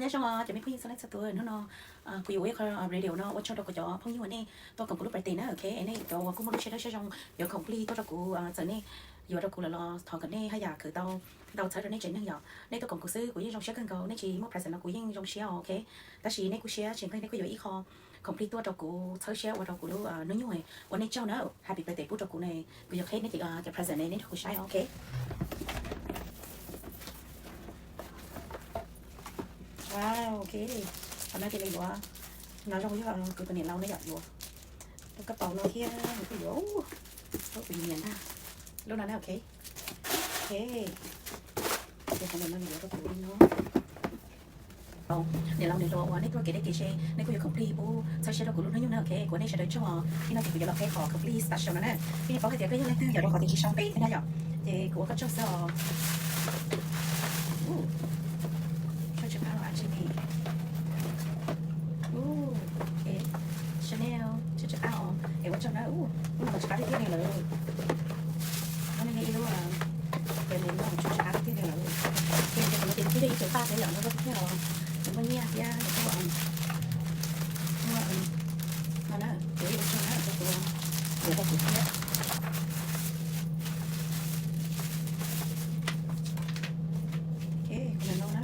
Nyob zoo cov me phooj ywg txhua leej txhua tus, hnub no kuv yuav ua ib qho video no ua tsaug rau kuv cov phooj ywg uas nej tuaj koom kuv lub birthday na, ok, es nej cov uas kuj muaj lub siab dawb siab zoo yuav complete tuaj rau kuv txawm nej yuav rau kuv lawm los thov kom nej haj yam khwv tau ntau txhawb rau nej tsev neeg yom. Nej tuaj koom kuv xwb kuv yeej zoo siab kawg nkaus, nej tsis muaj present los kuv yeej zoo siab os, ok. Tab sis nej kuj siab tsis nqig, nej kuj yuav ib qho complete tuaj rau kuv txhawb siab ua rau kuv lub hnub nyoog uas nej tsaug na, happy birthday pub rau kuv ne, kuv yuav qheb nej cov present ne, nej nrog kuv saib os, ok. Wow, ok. Qhov no ces nws yuav, no zoo yog kuv tus niam laus no yom, yuav lub kab paus no thiab nws kuj yuav, kuv nyiam ntag lub no na, ok. Ok, ces qhov no nws yuav rau kuv li no. Niam laus niam hluas uas nej tuaj kev deb kev ze, nej kuj yuav complete pub txhawb siab rau kuv lub hnub nyoog na, ok. Kuv ua nej sawv daws tsaug os. Ib no ces kuv yuav los qheb qhov complete special no na. Peb yeej paub hais tias koj yog leej twg yom, rau qhov tias tsis sau npe thiab na yom, ces kuv ua koj tsaug xwb os. Tshaj tsis qab os, Chanel, tshaj tsis qab os, es ua tsaug na. Ub, ub, no tsis qab tiag tiag li lawm. No ne, ib lub, ces nws tshaj tsis qab tiag tiag li lawm. Ces kuv no ces twb yog ib tug paj thiab yom, no tiag tiag os, nws muaj nyiaj thiab, nws muaj, no na, ces ua tsaug na rau kuv, yuav rau kuv thiab. Ok, kuv no na,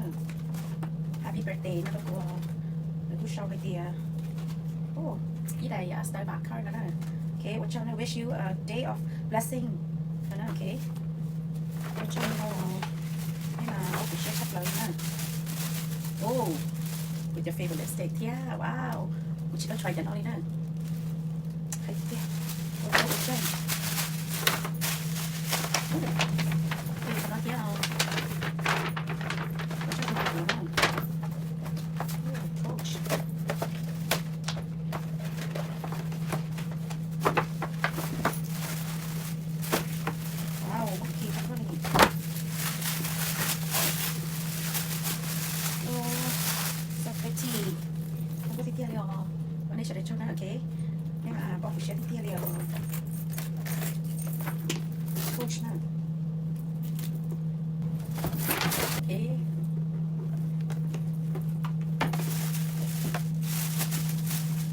happy birthday no rau kuv, nws kuj sau hais tias, ib daim Starbucks card no na. Ok, ua tsaug na, wish you a day of blessing no na, ok. Ua tsaug na, nej mas ua kuv siab tshaj plaws na. Kuv cov favorite lipstick thiab, wow, kuv tsis tau try cov no li na. Hais tiag, ua tsaug, ua tsaug. Ua tsaug no thiab os. Ua tsaug rau kuv na. Wow, monkey zoo nkauj li. So pretty. Zoo nkauj tiag tiag li os. Ua nej sawv daws tsaug na, ok. Nej mas pom kuv siab tiag tiag li os. Coach na. Ok.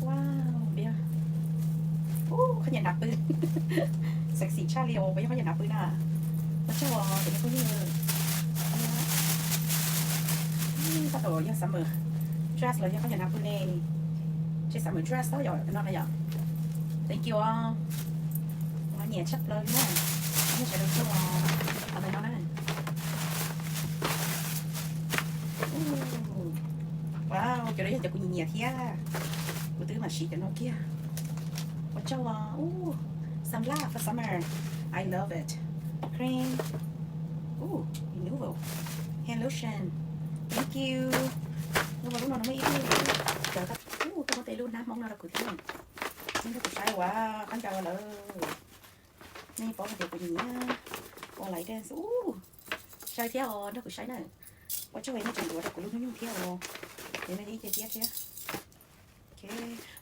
Wow, ua khaub ncaws hnav pw. Sexy tshaj li os, puas yog khaub ncaws hnav pw na? Ua tsaug os cov me phooj ywg. Tab tom yog summer dress los yog khaub ncaws hnav pw ne. Tsis summer dress xwb yom, no na yom. Thank you os. Nyiam tshaj plaws li na. Nej sawv daws tsaug os. Qhov ntawm no na. Wow, cov no yog cov kuv nyiam nyiam thiab. Kuv twb mam siv cov no kiag. Ua tsaug os. Sunblock for summer. I love it. Cream. Ooh, Renuvo. Hand lotion. Thank you. Lub no, lub no muaj ib tug cov, ub, tuaj muab tej lub hnab Hmoob no rau kuv thiab. Nej nrog kuv saib ua qab ncau lawm. Nej paub hais tias kuv nyiam ua light dance. Ub, saib thiab os, nrog kuv saib na. Ua tsaug nej tseem yuav rau kuv lub hnub nyoog thiab os. Ces nej ib ce thiab thiab. Ok,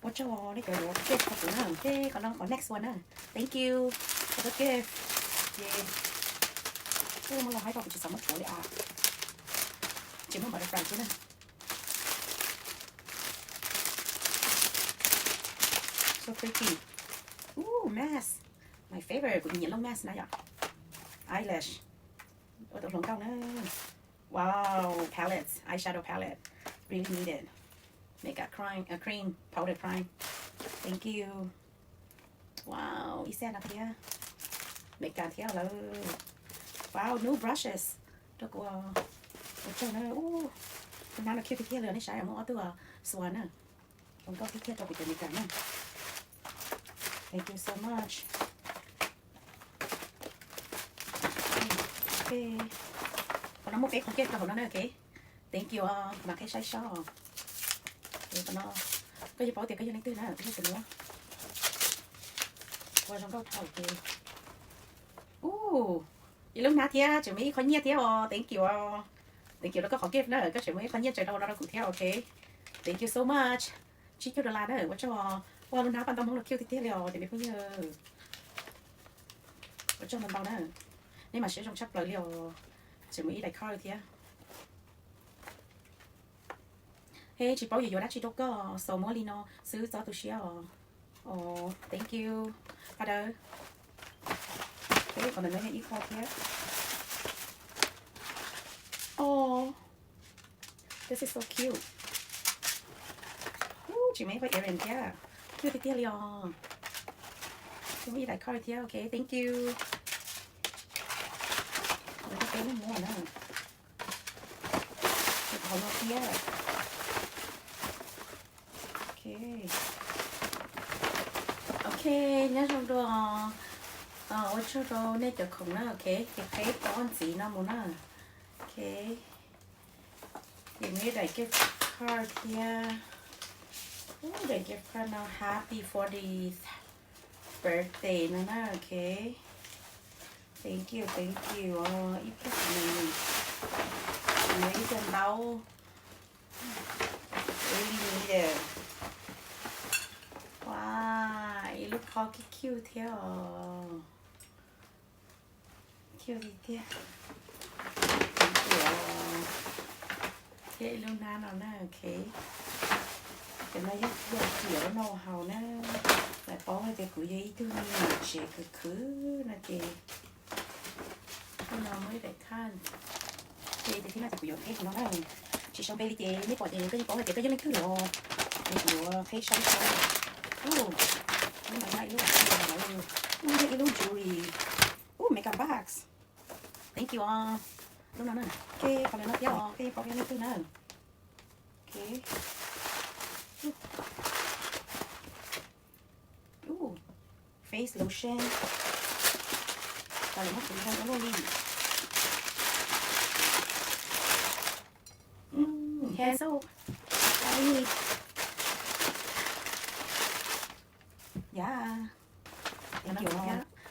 ua tsaug nej cov yuav gift rau kuv na. Ces qhov no qhov next one na. Thank you for the gift. Ces kuv muab los haib rau kuv tsis xav muab tshuav li as. Tsis muaj butterfly thiab na. So pretty. Ooh, mask. My favorite, kuv nyiam lub mask na yom. Eyelash. Ua tau hluas nkauj na. Wow, palettes, eyeshadow palette. Really need it. Makeup cream, uh, cream, powder cream. Thank you. Wow, ib set no thiab. Makeup thiab lawm. Wow, new brushes. Rau kuv, ua tsaug na. Hnab no cute tiag tiag li, nej saib muaj ob tug xuas na. Hluas nkauj tiag tiag rau kuv cov makeup na. Thank you so much. Ok. Qhov no muaj peb qhov gift rau hauv no na, ok. Thank you os, mam qhib saib seb. Qhov no, koj yeej paub tias koj yog leej twg na, koj yog tus no. Ua zoo nkauj dhau ces. Ub, ib lub hnab thiab, tseem muaj ib qho nyiaj thiab os, thank you os. Thank you rau koj qhov gift na, koj tseem muaj ib qho nyiaj tseem rau no rau kuv thiab, ok. Thank you so much. Tsib caug dollar na, ua tsaug os. Ua lub hnab paj ntaub Hmoob no cute tiag tiag li os, cov me phooj ywg. Ua tsaug ntau ntau na. Nej mas siab zoo tshaj plaws li os. Tseem muaj ib daim card thiab. He tsis paub yuav yuav dab tsi rau koj, so muab li no xwb txhob tu siab os. Aw, thank you. Qhov dawb. Qhov no yog ib qho thiab. Aw, this is so cute. Tsis muaj ib qho earring thiab. Cute tiag tiag li os. Muaj ib daim card thiab, ok, thank you. Qhov no thiab. Ok, nyob zoo dua. Ua tsaug rau nej cov khoom na, ok, ces qheb pob ntxiv no mus na. Ok, ces muaj ib daim gift card thiab. Daim gift card no, happy fortieth birthday no na, ok. Thank you, thank you. Ib pliag no ib co ntaub. Really need it. Wow, ib lub qhov cute cute thiab os. Cute tiag tiag. Thiab ib lub hnab no na, ok. Cov no yog yam kiam no haus na. Lawv paub hais tias kuv yog ib tug me nyuam tsev khwv khwv no ces, no muaj ib daim card. Ces ib pliag no ces kuv yuav qheb no na. Tsis sau npe li ces nej pom ces koj yeej paub hais tias koj yog leej twg los. Ces kuv yuav qheb saib saib. Ub, ub, yog ib lub jewelry. Ub, makeup box. Thank you os. Lub no na. Ok, qhov no thiab os, koj yeej paub koj yog leej twg na. Ok. Ub, face lotion. Tau lawm, muab kuv zoo ua luaj li. Hand soap. Yam,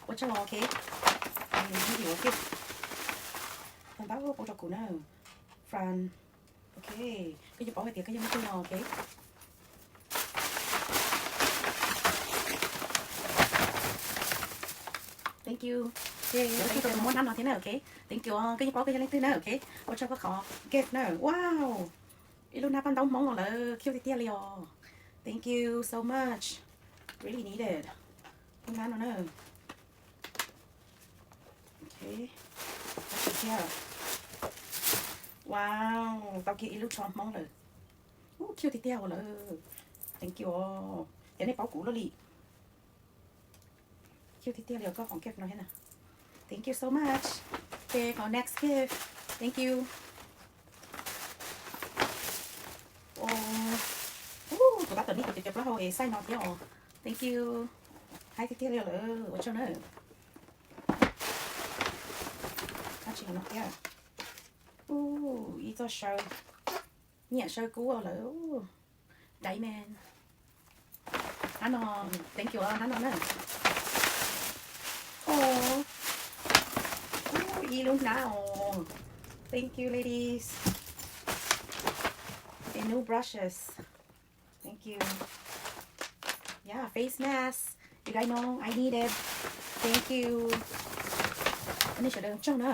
ua tsaug, ok. Video thiab. Tau ntaub pub rau kuv na. From, ok, koj yeej paub hais tias koj yog leej twg no, ok. Thank you. Ok, ua tsaug rau tus muab hnab no thiab na, ok. Thank you, koj yeej paub koj yog leej twg na, ok. Ua tsaug koj qhov gift na. Wow, ib lub hnab paj ntaub Hmoob no lawm, cute tiag tiag li os. Thank you so much. Really need it. Lub hnab no na. Ok, tab sis thiab. Wow, tau kiag ib lub tsho Hmoob lawm. Ub, cute tiag tiag lawm. Thank you os. Yog nej paub kuv luaj li. Cute tiag tiag li os, koj qhov gift no thiab na. Thank you so much. Ok, qhov next gift. Thank you. Ub, kuv tab tom nij cov cov plaub hau es size no thiab os. Thank you. Haib tiag tiag li lawm, ua tsaug na. Tab sis no thiab. Ub, ib txoj saw, nyiam saw kub lawm. Diamond. Hnab no, thank you, hnab no na. Ub, ib lub hnab os. Thank you, ladies. And new brushes. Thank you. Yeah, face mask. You guys know I need it. Thank you. Nej sawv daws tsaug na.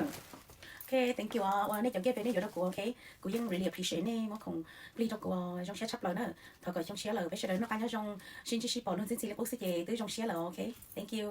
Ok, thank you os, uas nej cov gift nej yuav rau kuv, ok. Kuv yeej really appreciate nej muab khoom plig rau kuv, zoo siab tshaj plaws na. Thov kom xyoo tshiab lawm peb sawv daws noj qab nyob zoo, sib ntsib sib pom luag ntxhi ntxhi li qub xwb ces twb zoo siab lawm, ok. Thank you.